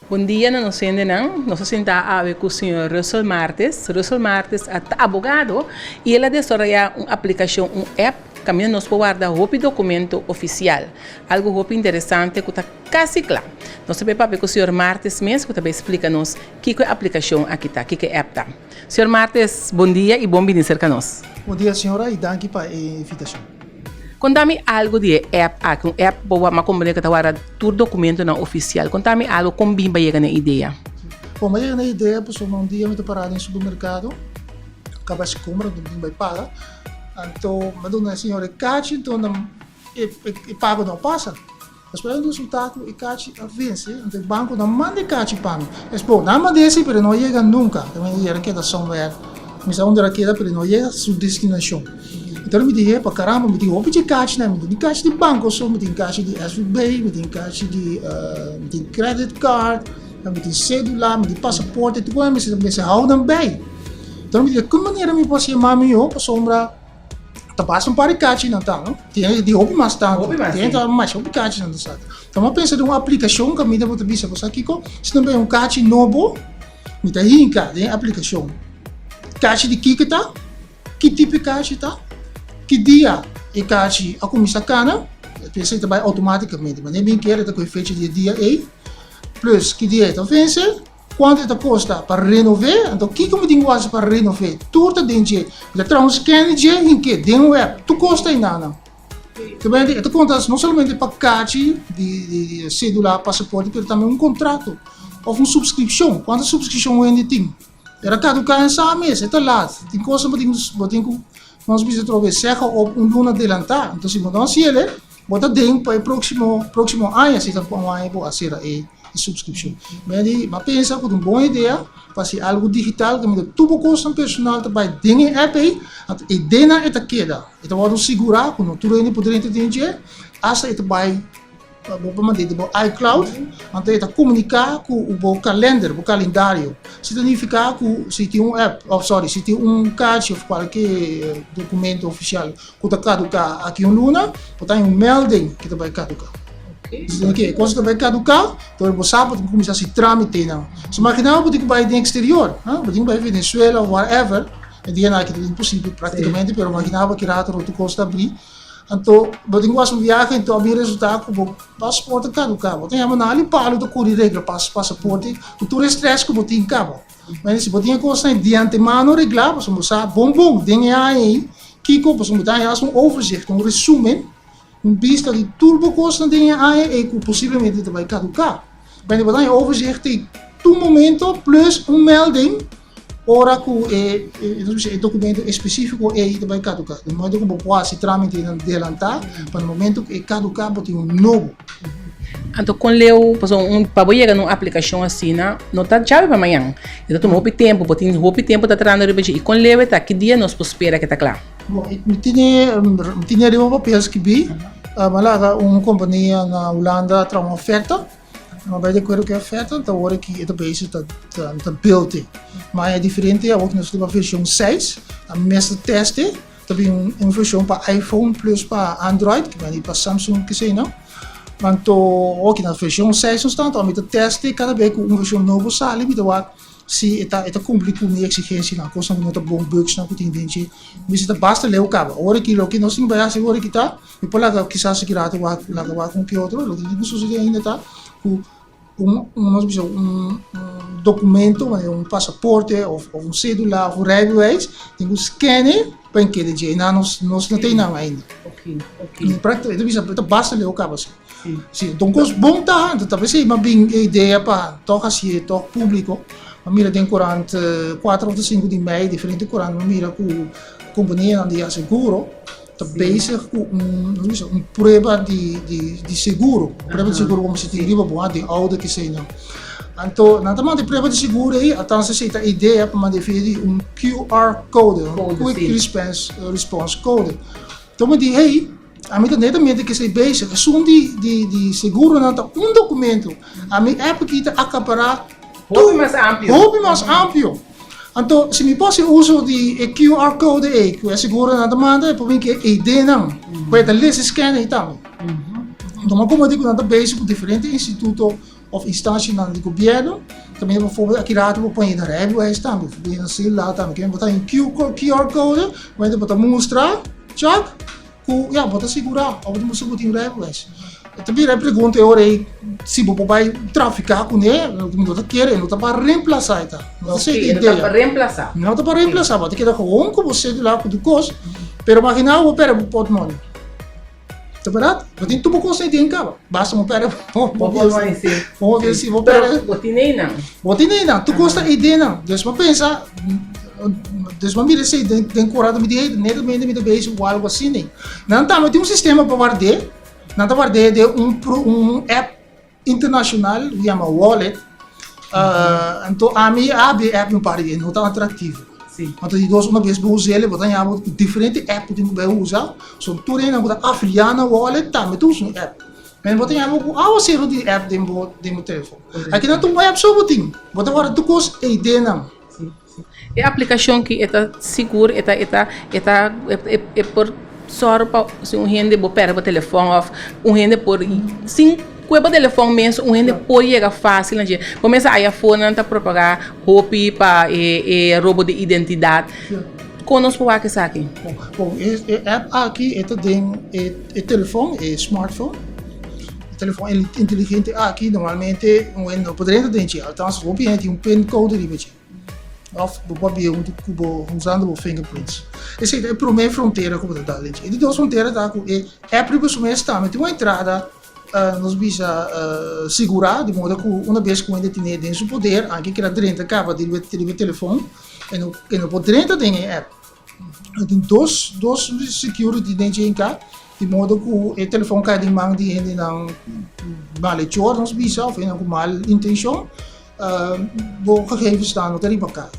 Bon dia na nos hendenan. Nos a sinta awe ku señor Russel Martes. Russel Martes a ta abogado i el a desaroyá un aplikashon, un app, kaminda nos por warda hopi dokumento ofisial. Algu hopi interesante ku ta kasi kla. Nos ta bai papia ku señor Martes mes ku ta bai splika nos kiko e aplikashon aki ta, kiko e app ta. Señor Martes, bon dia i bon bini serka nos. Bon dia señora i danki pa e invitashon. Konta mi algu di e app aki, un app bo a komprende ku ta warda tur dokumentonan ofisial. Konta mi algu kon bin pa yega na e idea. Bon, mi a yega na e idea pasobra un dia mi ta pará den supermerkado, kaba hasi kompra, anto mi tin bai paga. Anto mi a duna e señor e kachi, anto e pago no a pasa. Despues a resulta cu e cachi a vence, anto e banco no a manda e cachi pa mi. Es bo, nan a mand'e si, pero e no a yega nunca. Ta mira yera keda somewhere, mi sa unda el a keda, pero e no a yega su destinacion. Entonces mi di, epa, caramba, mi tin hopi dje cachinan, mi tin cachi di banco so, mi tin cachi di SVB, mi tin cachi di, mi tin credit card, mi tin cedula, mi tin pasaporte, tur cos mi mester hou nan bay. Entonces mi di, cu manera mi por haci e mami yo, pasobra. Ta basta un par di kachinan ta, no? Tin di hopi mas tantu. Hopi mas, Tin sí. ta masha hopi kachinan ta sa. Ta mi a pensa den un aplikashon kaminda bo ta bisa bo sa kiko, si nan bay un kachi nobo, mi ta hinka den e aplikashon. Kachi di kiko ta, ki tipo e kachi ta, ki dia e kachi a kuminsá kana, esei ta bai outomátikamente. Manera bin kere ta ku e fecha di e dia ei, plus ki dia e ta vense. Kuantu e ta kosta pa renové? Anto kiko mi tin ku hasi pa renové? Tur ta den dje. Mi ta traha un scan di dje hink'é den un app. Tur kos ta einanan. Te e ta konta no solamente pa kachi di sedula, pasaporte, pero tambe un kontrato òf un supskripshon. Kuantu supskripshon un hende tin? Era kaduká en sa mes, e ta lat. Tin kosnan bo tin bo tin ku nos bisa atrobe sega op un luna adelantá. Anto si bo no hasi el, bo ta den pa e próksimo próksimo aña si ta un aña bo a sera e supskripshon. Mi di, mi a pensa ku ta un bon idea pa hasi algu digital kaminda tur bo kosnan personal ta bai den e app ei, anto e denan e ta keda. E ta wòrdu sigurá ku no tur hende por drenta den dje, asta e ta bai Bo por mand'é di bo iCloud, anto e ta komuniká ku bo kalender, bo kalendario. Esei ta nifiká ku si tin un app, òf sòri, si tin un kachi òf kualke dokumento ofisial ku ta kaduká aki un luna, bo ta haña un melding ku ta bai kaduká. E kos ta bai kaduká, pero bo sa bo tin ku kuminsá hasi trámitenan. So imaginá bo tin ku bai den eksterior, bo tin ku bai Venezuela òf whatever, e dianan aki ta imposibel práktikamente, pero imaginá bo ki rato tur kos ta abrí. Anto bo tin ku hasi un viahe anto a bin resultá ku bo pasaporte a kaduká. Bo ta yama nan ali palu ta kuri regla pasaporte ku tur e strès ku bo tin kaba. Mane si bo tin e kosnan di antemano reglá pasobra bo sa bon bon den e aña ei kiko pasobra bo ta haña hasta un overzicht, un resumen, un bista di tur bo kosnan den e aña ei ku posiblemente ta bai kaduká. Mane bo ta haña overzicht ei tur momento plus un melding. Ora ku e e dokumento espesífiko ei ta bai kaduká, den momento ku bo por hasi trámitenan delantá, pa na momento ku e kaduká bo tin un nobo. Anto kon leu, pasobra un pa bo yega na un aplikashon asina no ta djawe pa mañan, e ta tuma hopi tempu, bo tin hopi tempu ta trahando riba dje, i kon leu e ta, ki dia nos por spera ku e ta kla? Bo, mi tene mi tene riba papel skibí, mi a laga un kompania na Hulanda traha un oferta. No bai di akuerdo ku e oferta, ta ora ki e ta bezig ta ta build e. Ma e diferente awor ku nos riba vershon seis, a mester test e, ta bin un vershon pa iPhone plus pa Android, ki bini pa Samsung kesei no. Anto awor ki na vershon seis nos ta, anto ami ta test e kada bes ku un vershon nobo sali mi ta wak si e ta e ta kumpli ku mi eksigensianan, kosnan ku no ta bon, bugsnan ku tin den dje. Mi si ta basta leu kaba. Ora ki loke nos tin bai hasi ora ki ta. Mi por laga kisas aki rato wak laga wak un ke otro, loke tin ku sosodé ainda ta ku un un nos bisa un un dokumento manera un pasaporte òf òf un sedula òf un rijbewijs tin ku skène pa e keda dje einan nos nos no tin einan ainda. I praktikamente ta bisa ta basta leu kaba si. Si don kos bon ta anto ta p'esei mi a bin e idea pa tòg hasié tòg públiko. Mi a mira den korant kuater òf sinku di mei diferente korant mi a mira ku kompanianan di aseguro ta bezig ku un nos bisa un prueba di di di seguro prueba di seguro komo si tin riba bo den outo kesei nan anto nan ta manda e prueba di seguro ei althans esei ta e idea pa manda via di un QR code un quick response response code enton mi di hey ami ta netamente kesei bezig esun di di di seguronan ta un documento ami app aki ta acapara Hopi mas amplio. Hopi mas amplio. Anto, si mi por hasi uso di e QR code ei ku e seguronan ta manda, e por bin ku e ID-nan, ku e ta lesa e scan ei tambe. Anto, mi a komprendé ku nan ta bezig ku diferente instituto. òf instanshanan di gobièrnu. Tambe bijvoorbeeld aki rato bo pone na rijbewijs tambe, bo pone na celular tambe. Bo ta un QR code, bo ta mustra, chak, ku ya bo ta sigurá òf bo ta mustra ku bo tin un rijbewijs. Ta bira e pregunta e ora ei si bo por bai trafiká kuné, mi no ta kere, no ta pa remplasá e ta. No ta esei e idea. No ta pa remplasá. No ta pa remplasá, bo ta keda gewoon ku bo sedula ku tur kos, pero imaginá bo pèrdè bo pòtmòni. Ta bèrdat? Bo tin tur bo kos ei den kaba, basta bo pèrdè bo pòtmòni, si. Si bo pèrdè. Pero bo tin einan. Bo tin einan, tur kos ta ei den nan. Dus bo pensa, dus bo mira esei den korant, mi di hey, netamente mi ta bezig ku algu asina ei. Nan tambe tin un sistema pa ward'é. Nan ta ward'é den un un app internashonal ku yama Wallet. Anto ami a habri e app un par di bes, no ta atraktivo. Anto di dos una bes bo us'el bo ta haña bo ku diferente app ku tin ku bai usa. So tur hende ku ta afiliá na Wallet tambe ta usa un app. Pero bo ta haña bo ku awaseru di app den bo den bo telefòn. Aki nan ta un app so bo tin. Bo ta warda tur kos ei den nan. E aplikashon ki e ta sigur, e ta e ta e ta e por sòru pa si un hende bo pèrdè bo telefòn òf un hende por sin kue bo telefòn mes un hende por yega fásil na dje. Bo mester aya afó nan ta propagá hopi pa e e robo di identidat. Kon nos por wak esaki? Bon, e app aki e ta den e telefòn, e smartphone. E telefòn inteligente aki normalmente un hende no por drenta den dje, althans hopi hende tin un pincode riba dje. Of bo por bia huntu ku bo usando bo fingerprints. Esei ta e promé frontera ku bo ta dal den dje. E di dos frontera ta ku e app riba su mes tambe tin un entrada nos bisa sigurá, di moda ku una bes ku hende tene den su poder, anke keda drenta kaba di riba e telefòn, e no e no por drenta den e app. Tin dos dos security den dje hinká, di modo ku e telefòn kai den man di hendenan malechor nos bisa òf hendenan ku mal intenshon, bo gegevensnan no ta riba kai.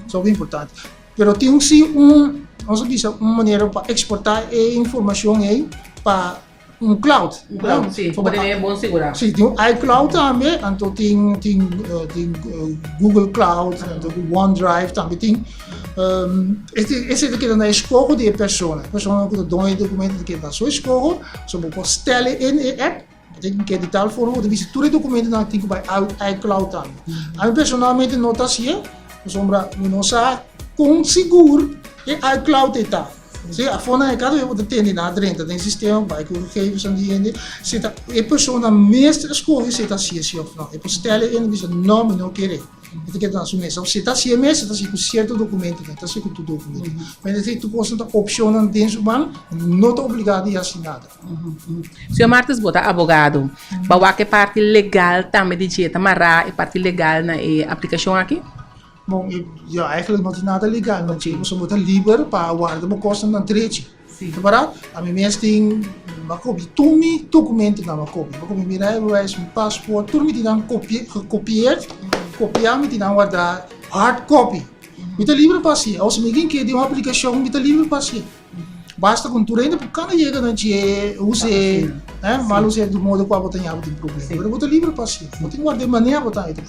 Esei hopi importante. Pero tin si un, nos a bisa un manera pa eksportá e informashon ei pa un cloud. Un cloud, si, pa tene bon sigurá. Si, tin un iCloud tambe, anto tin tin tin Google Cloud, anto OneDrive tambe tin. Esei ta keda na eskoho di e persona. E persona ku ta doño di e dokumento ta keda na su eskoho, so bo por stèl e in e app, bo tin ke di tal forma ku ta bisa tur e dokumentonan tin ku bai iCloud tambe. Ami personalmente no ta hasié, pasobra mi no sa kon sigur e iCloud ei ta. Si, afó nan e kada bes bo ta tende nan a drenta den sistema bai ku gegevensnan di hende, si ta e persona mes ta skohe si e ta hasié si òf nò. E por stèl e hende bisa nò mi no kere, e ta keda na su mes. Òf si e ta hasié mes e ta hasié ku sierto dokumentonan, e ta hasié ku tur dokumento. Pero esei tur kosnan ta opshonnan den su man, no ta obligá di hasi nada. Señor Martes bo ta abogado, bo a wak e parti legal tambe di dje, ta mará e parti legal na e aplikashon aki? Bon, ja, eigenlijk no tin nada legal na dje, pasobra bo ta liber pa warda bo kosnan na drechi. Ta barat? Ami mes tin, mi a kopia tur mi dokumentonan, mi a kopia. Mi a kopia mi rijbewijs, mi paspoort, tur mi tin nan kopie, gekopieerd, kopiá mi tin nan wardá hard copy. Mi ta liber pa hasié. Awo si mi ken ke den un aplikashon, mi ta liber pa hasié. Basta ku tur hende por kana yega na dje, us'é, mal us'é di modo ku abo ta ña bo tin problema. Pero bo ta libre pa hasié. Bo tin guarda e manera bo ta haña.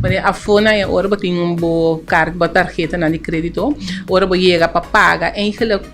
Manera afó na e ora bo tin bo kart, bo tarhetanan di krédito, ora bo yega pa paga, eigenlijk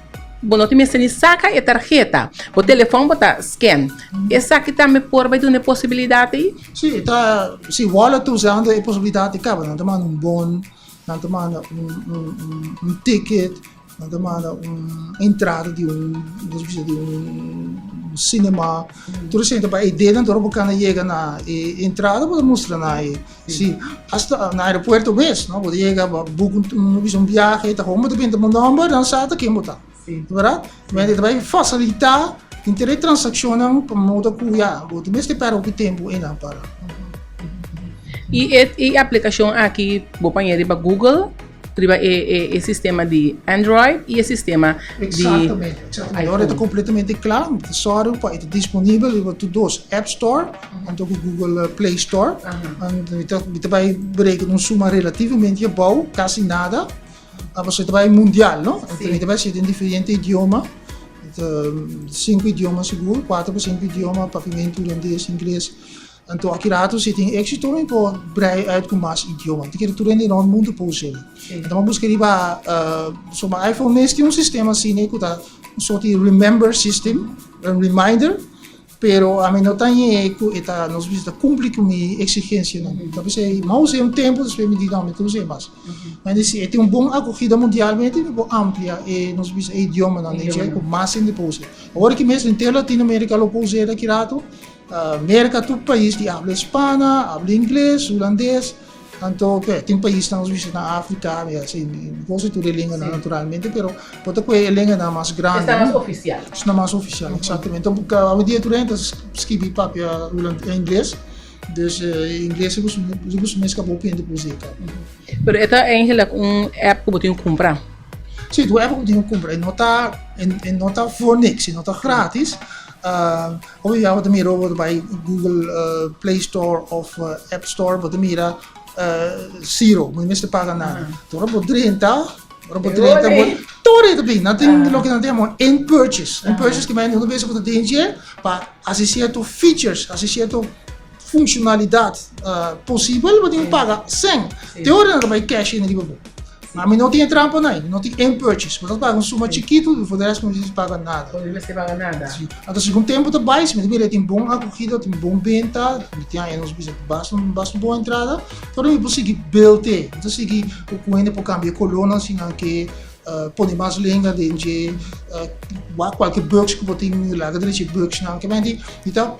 bo no tin mester ni saka e tarheta. Bo telefòn bo ta scan. Esaki tambe por bai duna e posibilidat ei? Sí, ta, sí, wallet ta usando e posibilidat ei kaba. Nan ta manda un bon, nan ta manda un ticket. Nan ta manda un entrada di un, nos bisa di un cinema. Tur esei ta bai e denan ora bo kana yega na e entrada bo ta mustra na e. Si, hasta na aeropuerto mes, no? Bo ta yega bo boek un, bisa un biahe, ta gewoon bo ta benta bo nomber, nan sa ta ken bo ta. Verdad? Men e ta bai fasilita henter e transaccionnan pa modo ku ya, bo ta mester perde hopi tempu einan para. I e e aplikashon aki bo paña riba Google? Riba e sistema di Android i e sistema di Exactamente, exactamente. Ora e ta completamente kla, mi ta sòru pa e ta disponibel riba tur dos, App Store anto ku Google Play Store. Anto mi ta mi ta bai bereken un suma relativamente abou, kasi nada, pasobra e ta bai mundial, no? Anto mi ta bai hasi den diferente idioma, sinku idioma sigur, kuater pa sinku idioma, papiamentu, hulandes, ingles. Anto aki rato si tin éxito mi por brei uit ku mas idioma. Mi ta kere tur hende rònt mundu por us'é. Mi ta buska riba so mi iPhone mes tin un sistema asina ku ta un sort di remember system, un reminder. Pero ami no ta ñe ku e ta nos bisa ta kumpli ku mi eksigensianan. Ta p'esei mi a us'é un tempu despues mi di no mi ta us'é mas. Mi a di si e tin un bon akogida mundialmente mi por amplia e nos bisa e idiomanan den dje ku mas hende por us'é. Awor aki mes henter Latinoamerika lo por us'é ta ki rato. Merka tur pais di habla hispana, habla ingles, hulandes. Anto ke tin paisnan nos bisa na Afrika, mi a si mi gosa tur e lenganan naturalmente, pero por ta ku e lenganan mas grandi. Esnan mas ofisial. Esnan mas ofisial, eksaktamente. Awendia tur hende ta skibi papia ingles, dus ingles riba su mes kaba hopi hende por usa e kaba. Pero e ta eigenlijk un app ku bo tin ku kumpra? Si, ta un app ku bo tin ku kumpra. E no ta e no ta voor niks, e no ta gratis. Hopi bia bo ta mira bo ta bai Google Play Store of App Store bo ta mira zero, bo no mester paga nada. Ora bo drenta, ora bo drenta bo tur e ta bin, nan tin loke nan ta yama in purchase. In purchase kimen unda bes bo ta den dje pa hasi sierto features, hasi sierto funcionalidad posibel bo tin ku paga sèn. Te ora nan ta bai cash in riba bo. Ma mi no tin e trampa nai, mi no tin in purchase. Bo ta paga un suma chikitu i for de rest mi no tin paga nada. Bo no mester paga nada. Si. Anto segun tempu ta bai, si mi ta mira e tin bon akogida, tin bon benta, mi tin aña nos bisa basta basta bon entrada, ora mi por sigui build e. Mi ta sigui ku hende por kambia e kolónan si nan ke pone mas lenga den dje, wak kualke bugs ku bo tin, laga drecha e bugsnan. Ke menti mi ta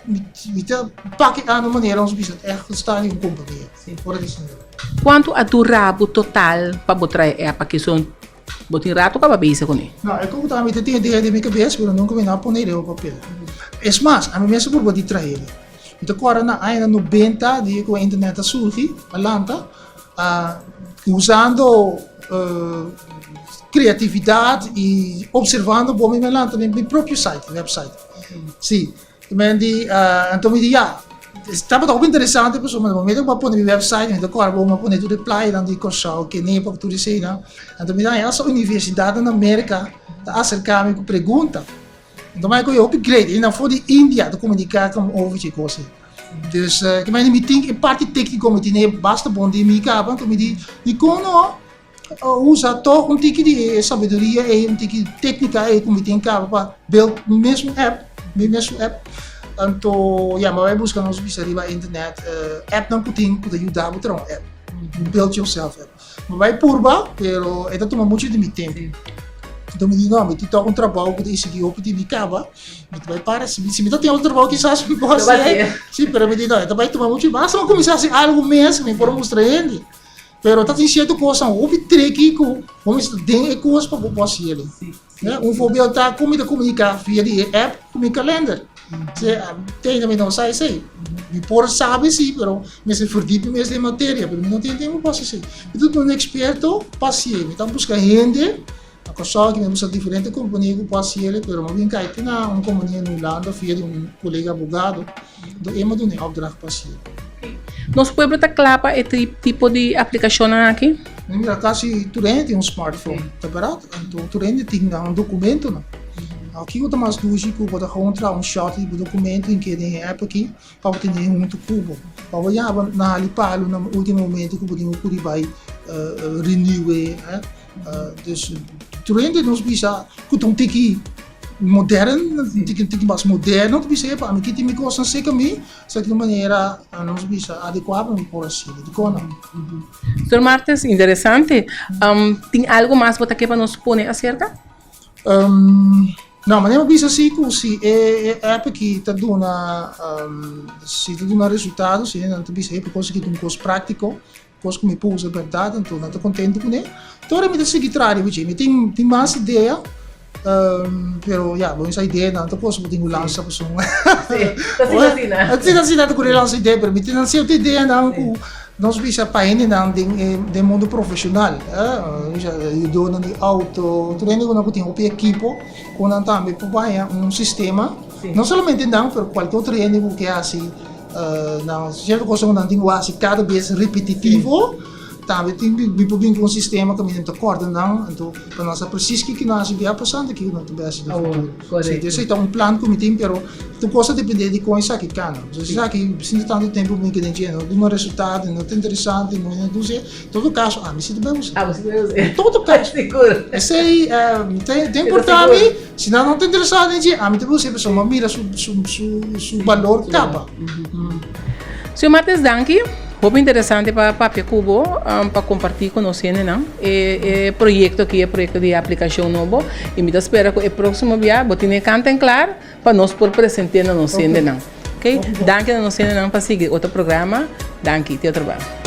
mi ta pak e anu manera nos bisa ègt sta den un kompania. Ora di señor. Kuantu a dura bo total pa bo trae e app aki? So bo tin rato kaba bezig kuné? No, e komo ta mi ta tin idea den mi kabes pero nunka mi no a pone riba papel. Es mas, ami mes a purba di trae. Mi ta kòrda na añanan nobenta dia ku internet a surgi, a lanta, usando kreatividat i opservando bo mi a lanta mi propio site, website. Si. Men di, anto mi di ya, tabata hopi interesante pasobra na momento ku mi a pone mi website mi ta kòrda bo mi a pone tur e playanan di Kòrsou, Kenepa ku tur eseinan, anto mi di hasta universidatnan na Merka ta aserká mi ku pregunta. Anto mi a kohe hopi great, i nan for di India ta komuniká ku mi over dje kos ei. Dus ke manera mi tin e parti tékniko mi tene basta bon den mi kaba, anto mi di, dikon no Usa tog un tiki di e sabiduria ei, un tiki téknika ei ku mi tin kaba pa build mi mesun app, mi mesun app. Anto ya, mi a bai buska nos bisa riba internet appnan ku tin ku ta yuda bo traha un app, un build yourself app. Mi bai purba, pero e ta tuma muchu di mi tempu. Anto mi di no, mi tin tog un trabou ku ta eksigí hopi di mi kaba, mi ta bai para. Si mi ta tin otro trabou kisas mi por hasié, si, pero mi di no, e ta bai tuma muchu. Basta mi kuminsá hasi algu mes ku mi por mustra hende. Pero ta tin cierto cosnan hopi tricky cu bo mester den e cos pa bo por haci el'e. Un voorbeeld ta con mi ta comunica via di e app cu mi calender. Te mi no sa esey. Mi por sabi si, pero mester verdiep mi mes den materia, pero mi no tin tempo pa haci esey. Mi ta un experto pa haci'e. Mi ta busca hende na Curaçao aki mi a busca diferente compania cu por haci el'e, pero mi a bin cay te na un compania na Hulanda via di un colega abogado. Anto e a duna e opdracht pa haci. Nos pueblo ta kla pa e tipo di aplikashonnan aki? Mi mira kasi tur hende tin un smartphone, ta bèrdat? Anto tur hende tin nan dokumentonan. Awor kiko ta mas dushi ku bo ta gewoon traha un shòt di bo dokumento i keda den e app aki pa bo tene huntu ku bo. Pa bo yaba na hali palu na ultimo momento ku bo tin ku kuri bai renew e. Dus tur hende nos bisa ku ta un tiki modern, un tiki mas moderno ta bisa, epa ami ki tin mi kosnan seka mi. Esaki ta un manera nos bisa adekuá pa mi por hasié. Dikon no? Señor Martes, interesante. Tin algu mas bo ta ke pa nos pone aserka? No, manera bo bisa si ku si e app aki ta duna si ta duna resultado, si hendenan ta bisa hey por kos aki ta un kos práktiko, kos ku mi por usa bèrdat, anto nan ta kontentu kuné. Tur mi ta sigui traha riba dje. Mi tin tin mas idea, pero ya, bo sa ideanan ta kos ku bo tin ku lansa pasobra Sí, ta asina asina. Asina asina ta ku lansa idea, pero mi tin nan sierto ideanan ku nos bisa pa hendenan den e den mundu profeshonal, yudonan di outo, tur hende ku nan ku tin hopi ekipo ku nan tambe por haña un sistema, no solamente nan pero kualke otro hende ku ke hasi. Nan sierto cosa ku nan tin ku hasi kada bes ripetitivo. Tambe tin mi por bin ku un sistema ku mi ta kòrda nan, anto pa nan sa presis kiko nan hasi bia pasá anto kiko nan ta bai hasi den futuro. Si, esei ta un plan ku mi tin, pero tur kos ta dependé di kon esaki kana. Si esaki sinti tantu tempu mi keda dje no duna resultado, no ta interesante, no no duse, todo kaso ami si ta bai usa. Abo si ta bai usa. En todo kaso. Sigur. Esei ta importá mi, si nan no ta interesá den dje, ami ta bai usa pasobra mi a mira su su su balor kaba. Señor Martes danki, hopi interesante pa papia ku bo, pa kompartí ku nos hendenan e e proyekto aki, e proyekto di e aplikashon nobo i mi ta spera ku e próksimo bia bo tene kanta en klar pa nos por present'é na nos hendenan. Oke, danki na nos hendenan pa sigui otro programa, danki, te otro bia.